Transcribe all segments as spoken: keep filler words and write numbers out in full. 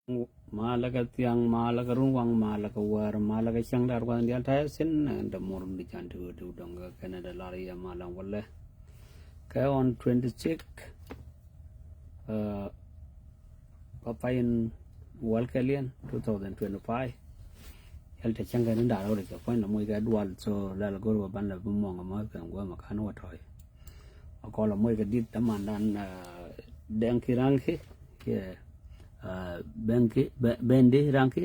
Malɛ kɛ thiaŋ, malɛ kɛ runwaŋ, malɛ kɛ wäär, malɛ kɛ cäŋ da̱r gua̱n diaal ta̱yɛ thi̱n. Ɛn dämuɔr mi di can ti̱w ti̱w dɔ̱ŋ kɛ kɛnɛ dee lar yɛ malɛ wälɛ. Kɛ on twenty six, uh, pa pay in wäl kɛl yɛn two thousand twenty five. Yɛl te cäŋ kɛ ni da̱r wälɛ cɛ puɔ̱ny la moc kɛ dual, so lɛl go̱r wä ban la bi muɔŋ amäth kɛ guäm akan wä tɔ̱y. A kɔl a moc kɛ dit dämandan, uh, Dɛŋki Raŋki, yɛ, uh, Bɛŋki, Bɛ-, Bɛndi Raŋki,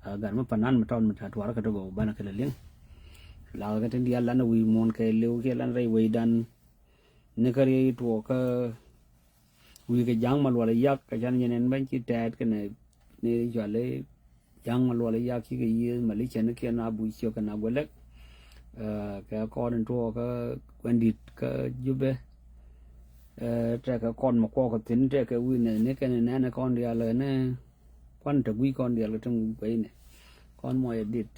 uh, gat mi panan mi tɔt mi ta tuarä kɛ ti gɔw banɛ kɛ lɛ liŋ. Lakä kɛ tin diaal lan a wi̱i̱ muɔ̱ɔ̱n kɛ liw kiɛ lan rɛy wecdan. Ni kä riey tuɔɔkä wi̱i̱ kɛ Ja̱a̱ŋ Malual Yak kɛ can nyɛn ɛn bäny ci tɛɛt kɛnɛ ni cuali Ja̱a̱ŋ Malual Yak cikɛ yiëë mali cɛn kiɛ na buc ciök kɛ na guɛ lɛk. Ɛ, kɛ kɔn in tuɔɔkä kuɛn di̱t kä Jubɛ. Ɛ, tɛkɛ kɔn mɛ kuɔɔkä thi̱n tɛkɛ wi̱i̱ nɛn ni kɛn nɛn kɔn diaal ni kuan te gui̱c kɔn diaal kɛ tin gui̱c guɛcnɛ kɔn mɔcɛ dit.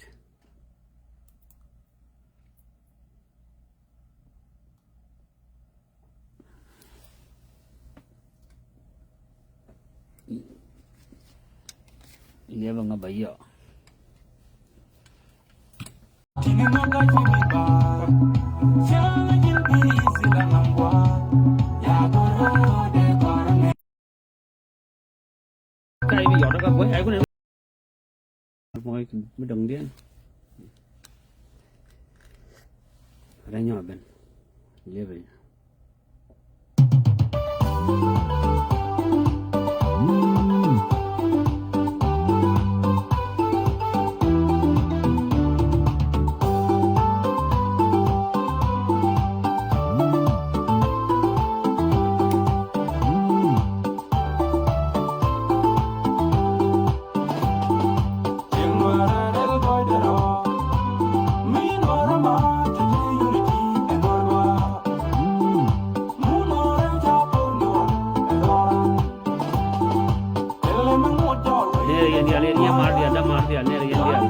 Liɛpɛ ŋa ba yɔ. Ka ibi yɔt ka boi ai kuni. Boi mi dong dian. Ada nyɔ ben. Liebe. Nɛr yɛn diaal, yɛn yɛn mar diaal, da mar diaal, nɛr yɛn diaal.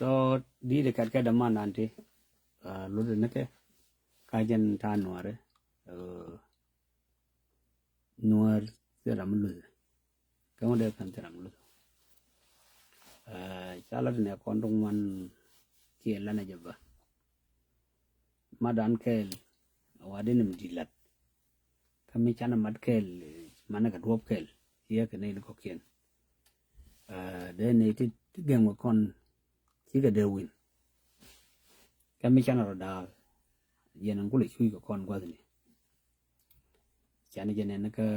So, di di kat kɛ däman nan ti, ah, lut ni kɛ, ka jɛn ta nuɔri, ah, nuɔr thil ram luth. Kä ŋu dee pɛn thil ram luth. Ah, ca lat ni kɔn duŋ man kiɛ lanɛ jɛ bä. Madan kɛɛl, a wa dee ni mi di lat. Kä mi canɛ mat kɛɛl, manɛ kɛ duɔp kɛɛl, yɛ kɛ nɛy ni kɔkiɛn. Ah, dee nɛy ti, ti gɛŋ wä kɔn, cikɛ dee win. Kä mi canɛ rɔ daal, yɛn in kulɛ cuc kɛ kɔn gua̱thni. Canɛ jɛ nɛn kä,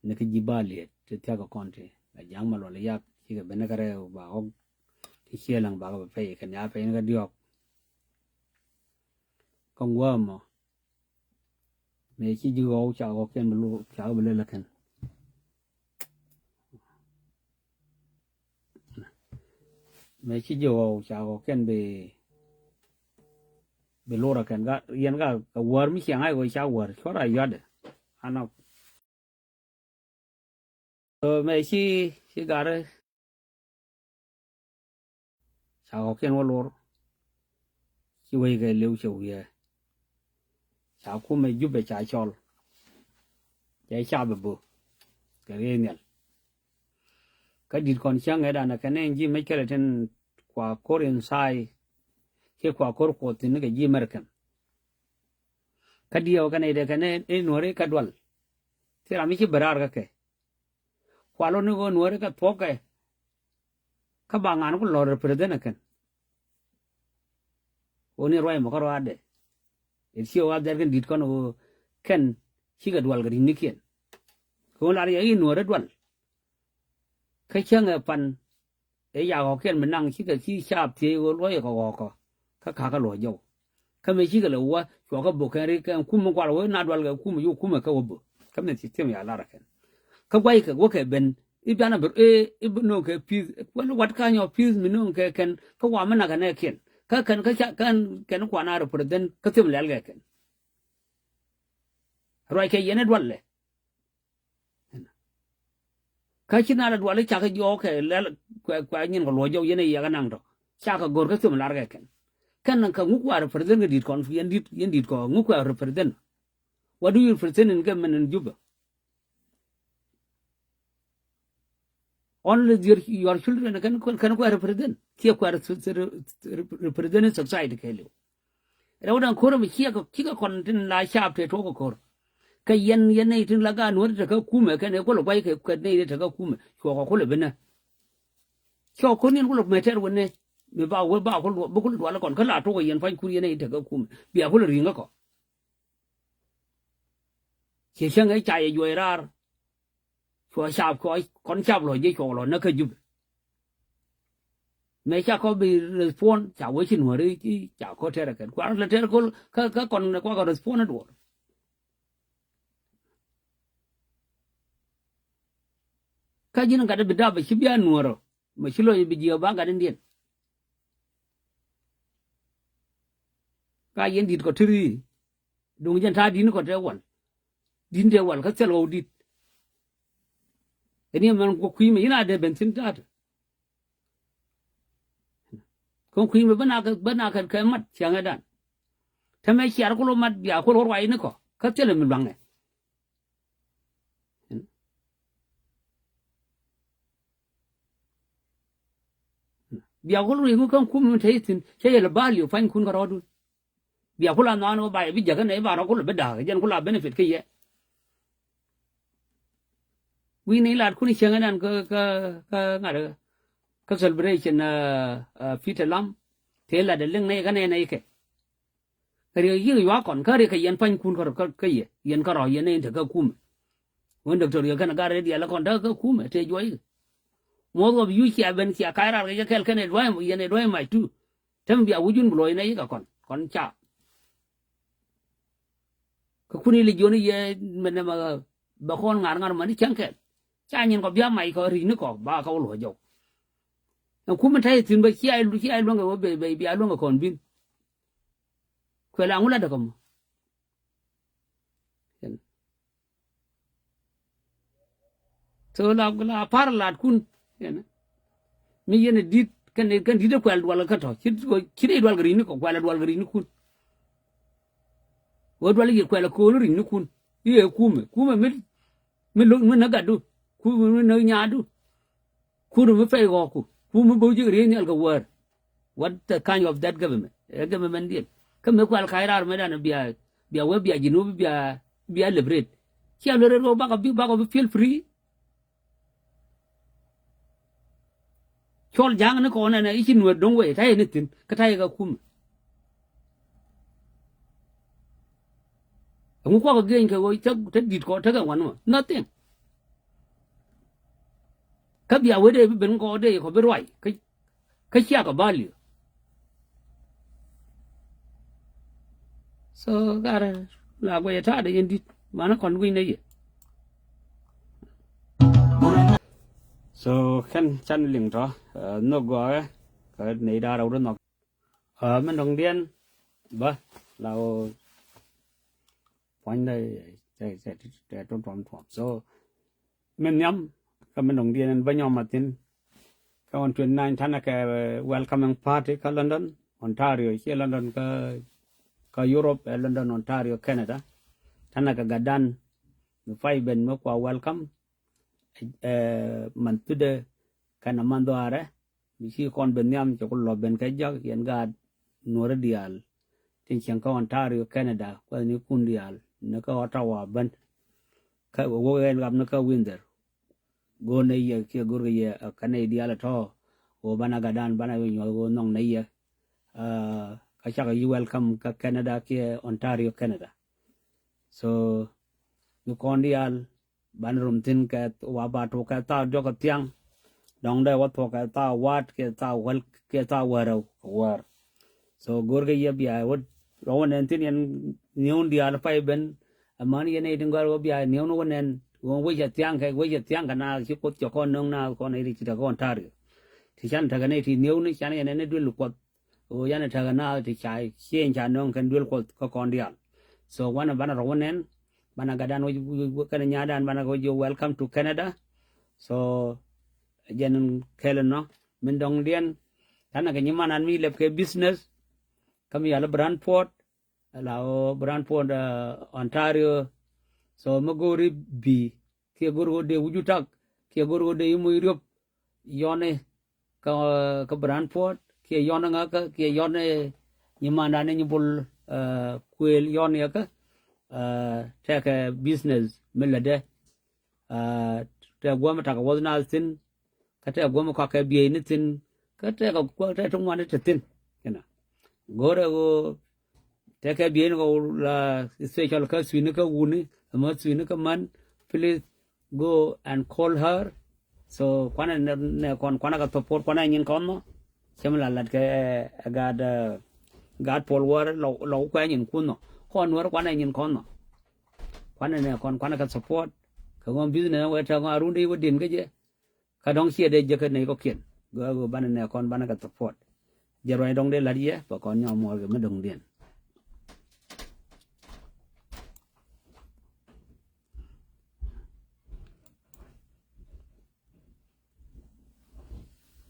ni kä ji̱ ba liet ti thiak kɛ kɔn ti. A Ja̱a̱ŋ Malual Yak, cikɛ ben ni kä rɛw ba ɣɔk, ti ciɛ laŋ ba kɛ bɛ pɛy, kɛn ya pɛy ni kä diɔk. Kä ŋuä mɔ, mëë ci ji̱ ɣɔw ca ɣɔkiɛn bi lu, ca ɣɔk bi lel ɛ kɛn. Mëë ci ji̱ ɣɔw ca ɣɔw kɛn bi, bi lor a kɛn ka yɛn ka, ka wäär mi ciɛŋ a ɣɔw ca wäär cuɔr a yuatdɛ. Anɔ. Mëë ci, ci gat ɛ ca ɣɔw kɛn wä lor. Ci wec kɛ liw cɛ wiee. Ca kumɛ Jubɛ ca cɔl. Cɛ ca bɛ bö kɛ riey nhial. Kä di̱t kɔn cäŋ ɛ danɛ kɛ nɛn ji̱ mec kɛlɛ tin kua ko̱r in sai. Kiɛ kua ko̱r kuɔth thi̱n kɛ ji̱ American. Kä diɛw kɛ nɛy dee kɛ nɛn i̱ nuɔ̱ri kɛ dual. Thil ram mi ci bɛ raar kä kɛ. Kua lo̱n ni ɣöö nuɔ̱ri kɛ thuɔ̱kɛ. Kä ba ŋa̱n ku lɔ̱r represent ɛ kɛn. Ɣöö ni ruac mɔ kä ruaadɛ. It ci ɣɔw a dhɛr kɛn di̱t kɔn ɣöö kɛn cikɛ dual kɛ ri̱cnikiɛn. Kɛ ɣöö lar yɛ i̱ nuɔ̱ɔ̱rä dual. Kä cäŋɛ pan ëë ca ɣɔ̱kiɛn mi naŋ cikɛ ci caap thiec ɣöö luɔ̱c kɛ ɣɔ̱kɔ. Kä ka̱kä luɔ̱c jɔw. Kä mëë cikɛ lɛ wä cuɔkä bök kɛn rik kɛn kumɛ kual wee na dual kɛ kumɛ cu kumɛ kä wä bök. Kä mɛ system ya lar kɛn. Kä gua̱ckɛ wä kɛ ben i̱ bianɛ bɛ i̱ bi no̱o̱ŋ kɛ pi̱th wälɛ wat ka nyɔk pi̱th mi no̱o̱ŋ kɛ kɛn kä wa mi nak kɛ nɛɛkiɛn. Kä kɛn kä ca kɛn kɛn kuan a represent kä them lɛl kɛ kɛn. Ruac kɛ yɛn ɛ dual lɛ. Kä ci na la dual i̱ cakɛ jɔɔk kɛ lɛl kuɛ kuɛ nyin kɛ luɔc jɔk yɛn ɛ yɛk ɛ naŋ tɔ. Cakɛ go̱r kä them lar kɛ kɛn. Kɛn kɛ ŋuk kuɛ represent kɛ di̱t kɔn yɛn di̱t yɛn di̱t kɔ ŋuk kuɛ represent. What do you represent in government in Juba? Only your, your children kɛn kɛn kuɛ represent. Kiɛ kuɛ represent society kɛ liw. Rɛw da̱ŋ ko̱r mi ciɛk cikɛ kɔn tin la caap te tuɔk kɛ ko̱r. Kɛ yɛn yɛn nɛy tin la gaat nuɔ̱t te kä kumɛ kɛn ɛ kulɛ guay kɛ kɛ nɛy te kä kumɛ cuɔk kɛ kulɛ binɛ. Cuɔk ko̱r niɛn kulɛ mɛ tɛr wä nɛ mi ba wä ba kulɛ dual bi kulɛ dual kɔn kä la tuɔk kɛ yɛn pa̱ny kur yɛn nɛy te kä kumɛ bia kulɛ ri̱ŋ kä kɔ. Ciɛ cäŋ ɛ ca yɛ juɔc raar. Cuɔ cap cuɔ kɔn cap lɔ jiɛ cuɔ lɔ näk kä Jubɛ. Mëë ca kɔ bi respond ca wee ci nuɔ̱ri ci ca kɔ tɛr kɛn kuar lɛ tɛr kol kä kä kɔn kuakɔ respond duɔr. Kä ji̱n gat bi dap ci bia nuɔ̱rɔ mɛ ci lɔc bi jiɛ ba gat indiɛn. Ka yɛn di̱t kɔ tiri duŋ jɛn ta̱a̱ di̱n kɔ tɛ wal. Di̱n tɛ wal kä thil ɣɔw di̱t. Ɛn yɛ mɛn kui̱ mɛ yɛn a dee ben thi̱n ta̱a̱t. Kä kui̱ mɛ bä na kɛ bä na kɛ kɛ mat ciaŋɛ dan. Tɛmɛ ciar kul mat bia kul ruac ni kɔ kä thil mi luaŋɛ. Bia kul rui̱ ŋu kä kum mi te ithin cɛ yɛl bal yɛ pa̱ny kun kä rɔɔdun. Bia kula nɔan wä ba yɛ bi jäkä nɛ i̱ ba rɔ kula bi da̱a̱k jɛn kula benefit kä yɛ. Wi̱i̱ ni lat kun i̱ cieŋ ɛnan kä kä kä ŋa̱t kä celebration. Peter Lam te lat ɛ liŋ nɛ i̱ kä nɛ nɛ i̱ kɛ. Riek yiëk yuak kɔn kä riek kɛ yɛn pa̱ny kun kä kä yɛ yɛn kä rɔ yɛn nɛ in te kä kumɛ. Wen doctor yɛ kɛn gat rɛy diaal kɔn te kä kumɛ te juɔc. Muɔth wä bi yuc cia ben cia kac rar kɛ jɛ kɛl kɛn ɛ dua̱c yɛn ɛ dua̱c mac tu. Tɛm bia wucun bi luɔc nɛ yikɛ kɔn kɔn ca. Kä kun ili jiɔni yɛ mɛ nɛmɛ bɛ kɔn ŋa̱r ŋa̱r mani cäŋ kɛl. Ca nyin kɔ bia mac kɔ ri̱c ni kɔ ba kɔ luɔc jɔw. Ɛn kumɛ ta̱yɛ thi̱n bä cia cia luäŋ kɛ wä bɛ bɛ bia luäŋ kɛ kɔn bin. Kuɛ la ŋu lat dä kɔ mɔ. So la la par lat kun. Mi yɛn a dit kɛn kɛn dit a kuɛl dual kä tɔ ci ci dee dual kɛ ri̱ni kɔ kuɛl dual kɛ ri̱ni kun. Wä dual yɛ kuɛl ko̱n ri̱ni kun. Iɛ kumɛ kumɛ mi mi lo̱k mi näk gatdu. Kumɛ mi näk nyaatdu. Kur mi pɛy ɣɔɔku ku mi bo̱o̱ ji̱ riey nhial kɛ wäär. What the kind of that government? Ɛ government diɛn kä mi kual ka̱c raar mi dan bia bia wee bia ji̱ nup bia bia liberate. Cia luer rɛt ɣöö bakɔ bi bakɔ bi feel free. Cɔl ja̱a̱ŋ ni kɔn ɛnɛ i̱ ci nueer do̱ŋ wee ta̱yɛ ni thi̱n kä ta̱yɛ kɛ kumɛ. Ɛŋu kuakɔ gieny kɛ ɣöö te di̱t kɔ tekɛ ŋuan mɔ nothing. Kä bia wee dee bi ben kɔ dee kɔ bi ruac kä ciakɔ baliö. So garɛ la guɛcɛ ta̱a̱dɛ yɛn di̱t manä kɔn gui̱ny nɛ yɛ. So kɛn can liŋ tɔ nhök gɔaɛ. Kä nɛy da̱ŋ rɛw ti nhɔk. Aa, min dɔ̱ŋdiɛn bä la ɣöö puɔ̱nydä cɛ, cɛ, cɛ tuɔm tuɔm. So min nhiam kä min dɔ̱ŋdiɛn ɛn bä nyɔm a thi̱n. Kä on twenty nine ta̱nɛ kɛ, eh, welcoming party kä London, Ontario, ciɛ London kä, kä Europe, ɛ London, Ontario, Canada. Ta̱nɛ kɛ gatdan mi pay ben mi kua welcome, eh, man thudɛ kɛnɛ man dhɔaarɛ. Mi ci kɔn ben nhiam cɛ ku lɔ ben kɛ jak yɛn gaat nuɔ̱ri diaal tin cieŋ kä Ontario, Canada, kuɛthnikun diaal ni kä Ottawa ben. Kä wä wä ɛn gam ni kä Windsor. Go̱o̱r nɛ yɛ kiɛ go̱o̱r kɛ yɛ, ɛ, kä nɛy diaal ɛ tɔ̱. Ɣöö banɛ gatdan banɛ wä nyuɔ̱th ɣöö nhɔŋ nɛ yɛ. Ɛ, kä cakɛ yi welcome kä Canada kiɛ Ontario, Canada. So mi kɔn diaal banɛ rom thi̱n kɛ wa ba tok kɛ thaak diɔ̱k kɛ thiaŋ. Dɔ̱ŋ dee wä thuɔ̱k kɛ thaak wa̱a̱t kiɛ thaak wäl kiɛ thaak wäl rɛw kɛ wäär. So go̱o̱rkɛ yɛ bia wä rɔ wä nɛn thi̱n yɛn niɛwn diaal pay ben. Amäni yɛn nɛy tin gɔ̱a̱r wä bia niɛwn wä nɛn wä wec a thiaŋ kɛ wec a thiaŋ kɛ naath ci Kuoth cɛ kɔn nöŋ naath kɔn nɛy ti ci tekɛ Ontario. Ti can tekɛ nɛy ti niɛwni can yɛn nɛn ni duël Kuɔth. Ɣöö yanɛ tekɛ naath ti ca cieŋ ca nöŋ kɛn duel Kuɔth kä kɔn diaal. So wanɛ banɛ rɔ wä nɛn, banɛ gatdan wä, wä, wä kɛnɛ nyaatdan banɛ wä jiök welcome to Canada. So jɛn kɛl inɔ min dɔ̱ŋdiɛn. Tanɛ kɛ nyiman an mi lɛp kɛ business kä mi yal Brantford, la ɣöö Brantford, uh, Ontario. So mi go̱o̱ri bi kiɛ go̱o̱r ɣöö dee wi̱cu tak kiɛ go̱o̱r ɣöö dee i̱ moc riöp yɔni kä, kä Brantford kiɛ yɔni ŋäkä kiɛ yɔni nyimandan ni nyi bul, eh, kuëël yɔni yäkä, eh, tekɛ business mi lätdɛ, eh, tɛ guäm takɛ wuɔth naath thi̱n. Kä tɛk guɔ̱m kɔakɛ bieyni thi̱n. Kä tɛk kuak tɛk ti ŋuani te thi̱n. Kɛnɛ go̱rɛ ɣöö tɛkɛ bieyni kɛ la special kä thui̱ni kä wuni, ɛmɛ thui̱ni kä män, please go and call her. So kuanɛ nɛ, nɛ kɔn kuanɛ kɛ support kuanɛ nyin kɔn nɔ. Cɛ mi la lat kɛ, eh, gaat, eh, gaat Puɔl Wäär lɔ, lɔ kuɛ nyin kun nɔ. Kɔn Nuäär kuanɛ nyin kɔn nɔ. Kuanɛ nɛ kɔn kuanɛ kɛ support. Kɛ ŋɔm business wɛ tɛ ŋɔm arun di wä din kä jɛ. Kä dɔ̱ŋ ciɛ dee jek kä nɛy kɔ̱kiɛn. Gɔaa ɣöö banɛ nɛ kɔn banɛ kɛ support. Jɛ ruany dɔ̱ŋ dee la̱t yɛ bɛ kɔn nyɔk muɔɔr kɛ mi dɔ̱ŋdiɛn.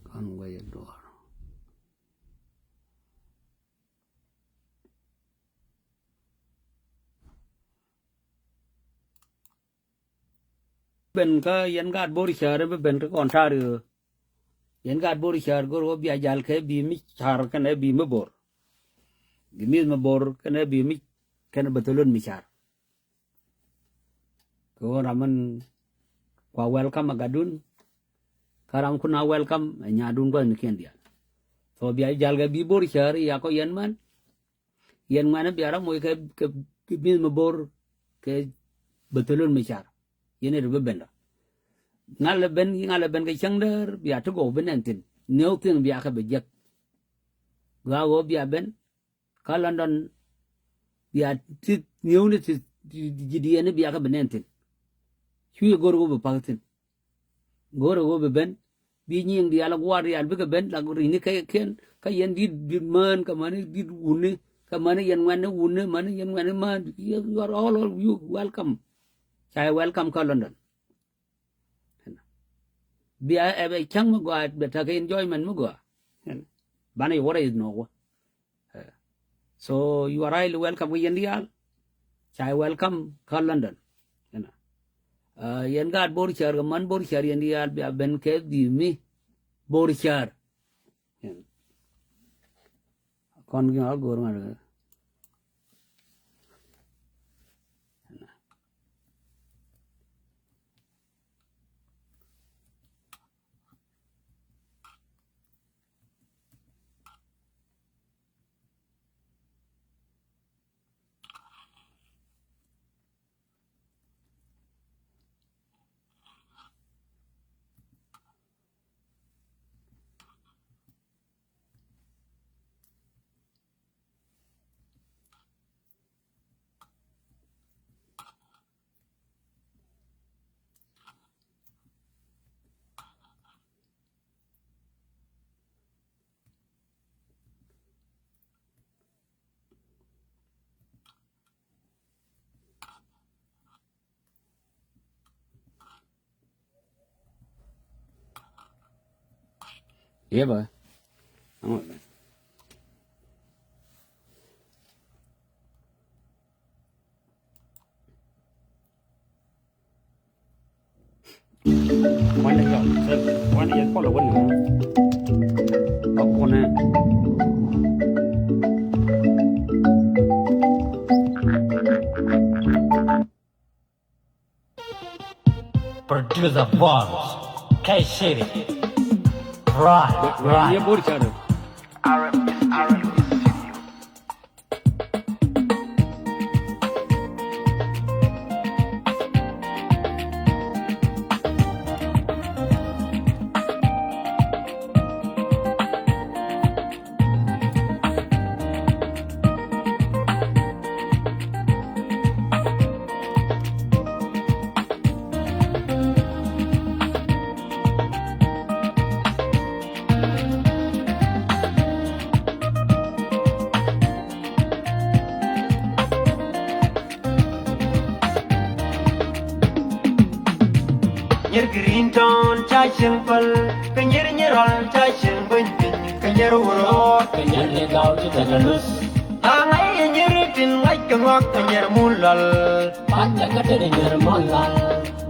Kɔn guɛc ɛ duɔɔr. Ben kä yɛn gaat Bor Cäär bi ben kä Ontario. Yɛn gaat Bor Cäär go̱r wä bia jal kɛ bi mi ca̱r kɛnɛ bi mi Bor. Bi mi̱th mi Bor kɛnɛ bi mi kɛnɛ bäthalon mi ca̱r. Kɛ ɣöö ram min kua welcome ɛ gatdun. Kä ram kun a welcome ɛ nyaadun gua̱thnikiɛn diaal. So bia jal kɛ bi Bor Cäär yakɔ yɛn män. Yɛn ŋuɛ̈ni bia rɔ moc kɛ, kɛ, kɛ mi̱th mi Bor kɛ bäthalon mi ca̱r. Yɛn ɛ ti bi ben rɔ. Ŋa̱l ɛ ben, ŋa̱l ɛ ben kɛ cäŋ däär bia ti gɔw bi nɛn thi̱n. New thing bia kɛ bi jek. Gɔaa ɣöö bia ben kä London bia ti new ni ti, ti, ti ji̱ diɛn ni bia kɛ bi nɛn thi̱n. Cuɛ go̱r ɣöö bi pa̱k thi̱n. Go̱o̱rɛ ɣöö bi ben bi nyiŋ diaal a gua̱a̱r diaal bikɛ ben la ri̱cni kɛ kiɛn kä yɛn di̱t, di̱t mään kɛ mäni di̱t wuni kɛ mäni yɛn ŋuɛ̈tni wuni mäni yɛn ŋuɛ̈tni mään. You are all, all you welcome. Ca yɛ welcome kä London. Bia ɛ bɛ cäŋ mi gɔaa bɛ tekɛ enjoyment mi gɔaa. Banɛ yɛ wä rɛy nhɔk wä. Eh. So you are highly welcome kɛ yɛn diaal. Ca yɛ welcome kä London. Ɛnɔ. Eh, yɛn gaat Bor Cäär kɛ män Bor Cäär yɛn diaal bia ben kɛ bi mi Bor Cäär. Ɛnɔ. Kɔn gi̱ ɣä go̱o̱r ŋa̱t kɛ. Yep. Producer Boss, K City. Right, right. Nyir Green Town ca cieŋ päl, kɛ nyir Nyirɔl ca cieŋ beny piny, kɛ nyir Wurot, kɛ nyir Ligaw ci tekɛ luth. La ŋa̱c yɛ nyir tin ŋa̱c kɛ ŋɔak kɛ nyir Mulɔl. Pat tekɛ tin nyir Mulɔl.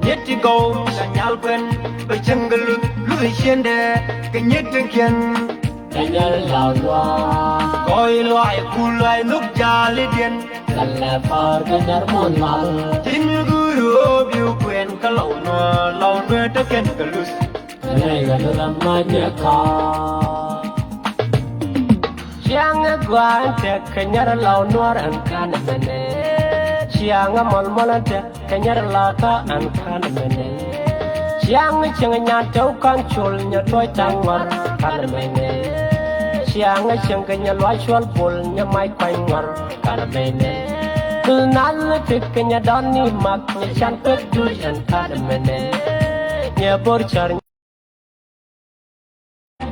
Nyir ti gɔw la nyal kuɛn, bɛ cieŋ kɛ luth, luth ciendɛ, kɛ nyir tin kiɛn. Kɛ nyɛr law luaak. Kɔc luac ku luac nhök jalidiɛn. Kɛ lɛ pa̱a̱r kɛ nyɛr muɔ̱n mal. Tin guur ɣöö bi kuɛn kä Law Nuäär, Law Nuäär te kɛn kɛ luth. Kɛ lɛ yɛn ram ma nyɛ ka̱a̱k. Ciaŋ ɛ gua̱a̱n tɛk kɛ nyɛr Law Nuäär ɛn ka̱n ɛmɛnɛ. Ciaŋ ɛ mɔl mɔl ɛn tɛk. Kɛ nyɛr la ka an kan mɛnɛ. Ciaŋ cieŋ nyan tɛw kan col nyɛ tuɔc taŋ ŋuar kan mɛnɛ. Ciaŋ cieŋ kɛ nyɛ luac cuɔl bol nyɛ mac kuany ŋuar kan mɛnɛ. Kul nal ni pik kɛ nyɛ dɔn ni mak nyɛ can pek duc an kan mɛnɛ. Nyɛ bor car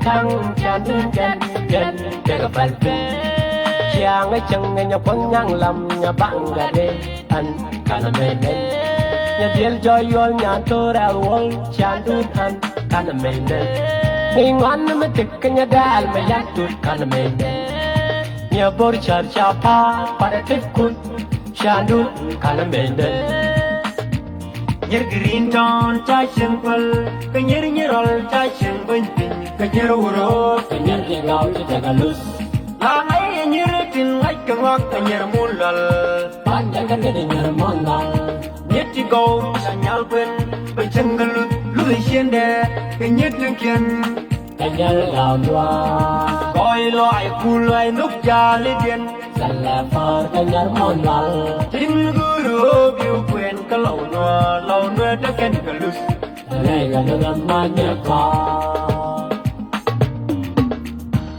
Kaŋ can dun jɛn jɛn tekɛ pɛl piny. Ciaŋ cieŋ nyɛ kuɔth nyaŋ lam nyɛ baŋ gat ɛ an kan mɛnɛ. Nyɛ diel jɔ yuɔl nyan to̱r ɛ wol can dun an kan mɛnɛ. Ni ŋuan mi tik kɛ nyɛ dɛɛl mi yan tut kan mɛnɛ. Nyɛ bor car ca pa̱a̱r kuat ɛ tik kun. Candun kan mendɛ. Nyir Green Town ca cieŋ päl, kɛ nyir Nyirɔl ca cieŋ beny piny, kɛ nyir Wurot, kɛ nyir Ligaw ci tekɛ luth. La ŋa̱c yɛ nyir tin ŋa̱c kɛ ŋɔak kɛ nyir Mulɔl. Pan jɛ kɛ nyir Mulɔl. Nyir ti gɔw ca nyal kuɛn, bɛ cieŋ kɛ luth, luth ciendɛ, kɛ nyir tin kiɛn. Kɛ nyɛr Law Nuäär. Kɔc luac ku luac nhök jalidiɛn. Thilɛ pa̱a̱r kɛ nyɛr muɔ̱n mal. Tin guur ɣöö bi kuɛn kä Law Nuäär, Law Nuäär te kɛn kɛ luth. Rɛy kɛ luth ɛn ma nyɛ kɔn.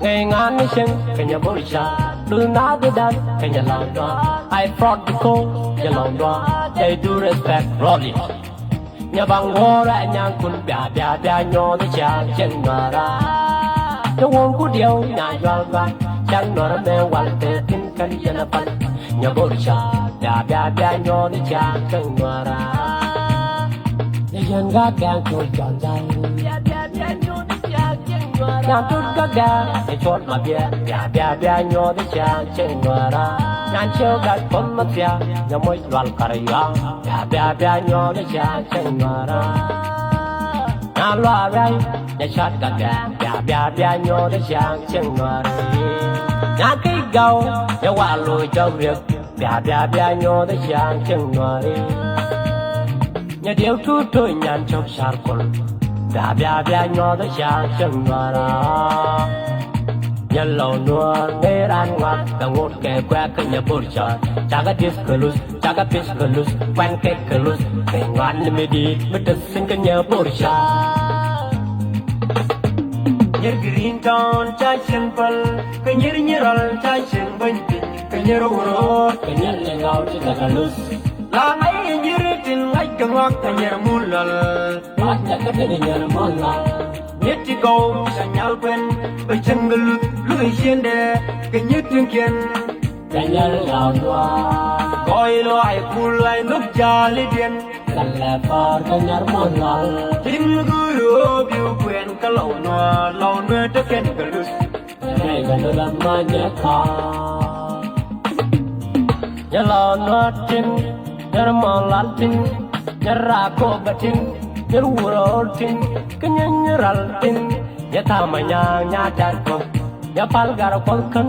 Ŋäc ŋa̱n ni cieŋ kɛ nyɛ bor ca. Luth naath i̱ da̱n kɛ nyɛ Law Nuäär. I proud because nyɛ Law Nuäär. They do respect Rolly. Nyɛ baŋ wuɔ̱ɔ̱rɛ nyankun bia bia bia nyuɔ̱th i̱ ciaŋ cieŋ Nuäärä. Nyɛ wuɔ̱ɔ̱ŋ ku diɛw nya jual gɔaa ciaŋ Nuäärä mɛ wal te thi̱n kän yɛn a pan. Nyɛ bor ca bia bia bia nyuɔ̱th i̱ ciaŋ cieŋ Nuäärä. Nyɛ yɛn gat gɛ̈ɛ̈ŋ col jɔl jal. Nyan tut kä gɛ̈ɛ̈ŋ i̱ col ma biɛ bia bia bia nyuɔ̱th i̱ ciaŋ cieŋ Nuäärä. Nyan cieu gat puɔ̱n ma thia̱a̱ŋ nyɛ moc lual kar yuaŋ. Bia bia bia nyuɔ̱th i̱ ciaŋ cieŋ Nuäärä. Na luaak rɛy nyɛ cat gat bia bia bia bia nyuɔ̱th i̱ ciaŋ cieŋ Nuäärä. Nya ki̱c gaw nyɛ wa loc jɔk riek. Bia bia bia nyuɔ̱th i̱ ciaŋ cieŋ Nuäärä. Nyɛ diɛw tuut to̱ nyan cop car kol. Bia bia bia nyuɔ̱th i̱ ciaŋ cieŋ Nuäärä. Nyɛ Law Nuäär ŋäc raan ŋuak kɛ ŋot kɛ kuɛk kä nyɛ bor ca. Cakɛ dieth kɛ luth, cakɛ pieth kɛ luth, kuɛn kɛ kɛ luth. Kɛ ŋuan ni mi di̱i̱t mi te thi̱n kä nyɛ bor ca. Nyir Green Town ca cieŋ päl, kɛ nyir Nyirɔl ca cieŋ beny piny, kɛ nyir Wurot, kɛ nyir Ligaw ci tekɛ luth. La ŋa̱c yɛ nyir tin ŋa̱c kɛ ŋɔak kɛ nyir Mulɔl. Ŋa̱c kɛ kä tin nyir Mulɔl. Nyir ti gɔw ca nyal kuɛn bɛ cieŋ kɛ luth, luth ciendɛ kɛ nyir tin kiɛn. Kɛ nyir Law Nuäär. Kɔc luac ku luac nhök jalidiɛn. Kɛlɛ kɔr kä nyar mɔ lɔl. Tin guru bi kuɛn kä lɔw nuɔ lɔw nuɔ te kɛn kä lus. Rɛy kä lus ama nyɛ kɔr. Nyɛ lɔw nuɔ tin nyar mɔ lɔl tin nyar raa kɔ bä tin nyar wurɔ tin kä nyar nyar ral tin nyɛ tama nyar nyar dar kɔ. Nya pal gar kuɔth kän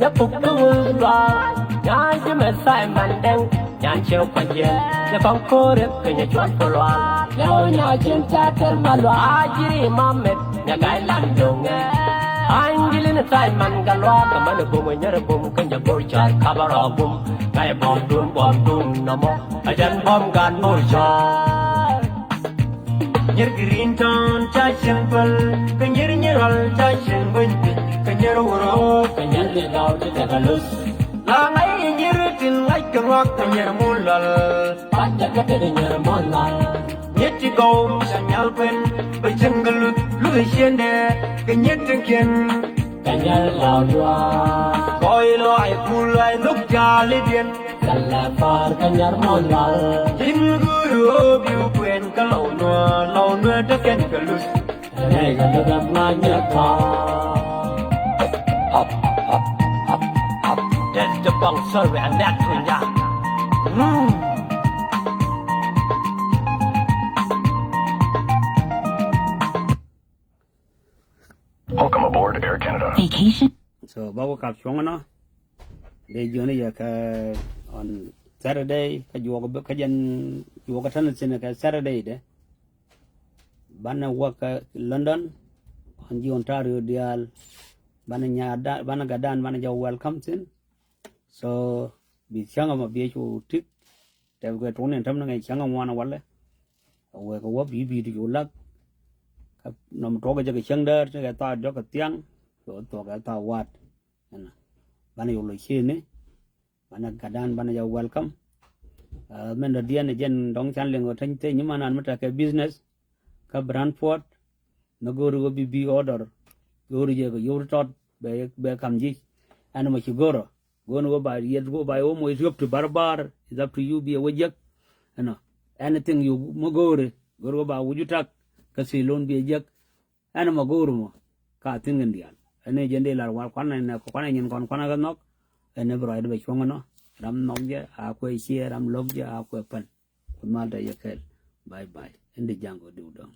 nya puk kä wul luaar nya ji̱ mɛ Simon Dɛŋ nya ciɛ kuac yɛ nya kɔŋ ko̱r yɛ kɛ nya cuɔt kɛ luaar. Lɛw nya cin ca tɛr ma luaar a ji̱ ri ma mɛt nya ga̱y lan do̱ŋɛ. Anjilin Simon Gatluak kɛ man bum nyɛr bum kä nya go̱r car kap a rɔ bum ga̱y bɔm dun bɔm dun nɔmɔ. A jɛn bɔm gan bur cɔɔr. Nyɛr green town ca cieŋ päl kɛ nyɛr nyɛr ral ca cieŋ beny piny kɛ nyɛr wurɔ kɛ nyɛr di gaw ti tɛk a luth. La ŋa̱c nyɛr tin ŋa̱c kɛ ruak kɛ nyɛr mun lɔl. Pat jɛ kä tɛk nyɛr mun lɔl. Nyɛr ti gaw ca nyal kuɛn bɛ cieŋ kɛ luth luth a ciendɛ kɛ nyɛr tin kiɛn. Kɛ nyɛr lɔl duaar. Kɔy lɔy kul lɔy nhök jaalidiɛn. Kɛlɛ kɔr kä nyar mɔ lɔl. Tin guru bi kuɛn kä lɔw nuɔ lɔw nuɔ te kɛn kä luth. Rɛy kä luth ama nyɛ kɔr. Hop, hop, hop, hop. That's the bong sorry and that one ya. Mm. Welcome aboard Air Canada. Vacation. So ba wä kap cuɔ̱ŋ nɔ. Dee jiɔni yɛ kɛ on Saturday kä juɔk bä kä jɛn juɔk kä tän thin kɛ Saturday dɛ. Banɛ wä kä London on ji̱ Ontario diaal. Banɛ nyadan banɛ gadan banɛ jɛ welcome thin. So bi cäŋ ɛmɔ bi cu tik. Tɛp kɛ tuɔni ɛn täm ni ŋɛc cäŋ ɛŋuan walɛ. Ɛ wek ɛ wä bi bi ti cu lak. Kä nɔm tuɔk jɛ kɛ cäŋ däär ti kɛ thaak diɔk kɛ thiaŋ. Cu thuɔk kɛ thaak waat. Ɛnɔ banɛ yol lɔ ciëëni. Banɛ gadan banɛ jɛ welcome. Ɛ mɛn dɔ̱diɛn ɛ jɛn dɔ̱ŋ can liŋ ɔ teny teny imanan mi tekɛ business. Kä Brantford. Nä go̱o̱ri wä bi bi order. Go̱o̱ri jɛ kɛ yio̱w ti tɔt bɛ bɛ kam ji̱. Ɛn mɔ ci go̱o̱rɔ go̱o̱ni wä ba yɛt wä ba wä mɔ riöp ti bar bar. Is up to you bi ɛ wä jiäk. Ɛnɔ anything you mɔ go̱o̱ri go̱o̱ri wä ba wä ju tak. Kä thil lon bi ɛ jiäk. Ɛn mɔ go̱o̱ri mɔ ka thi̱n kɛn diaal. Ɛn ɛ jɛn dee lar wal kuanɛ nɛ kɔ kuanɛ nyin kɔn kuanɛ kɛ nhɔk. Ɛn ɛ bi ruacdɛ bɛ cuɔ̱ŋ ɛnɔ. Ram nhɔk jɛ a kuɛ ciɛ ram lo̱k jɛ a kuɛ pän. Ku mal tɛ yɛ kɛl. Bye bye. Ɛn di ja̱ŋ kɔ diw dɔ̱ŋ.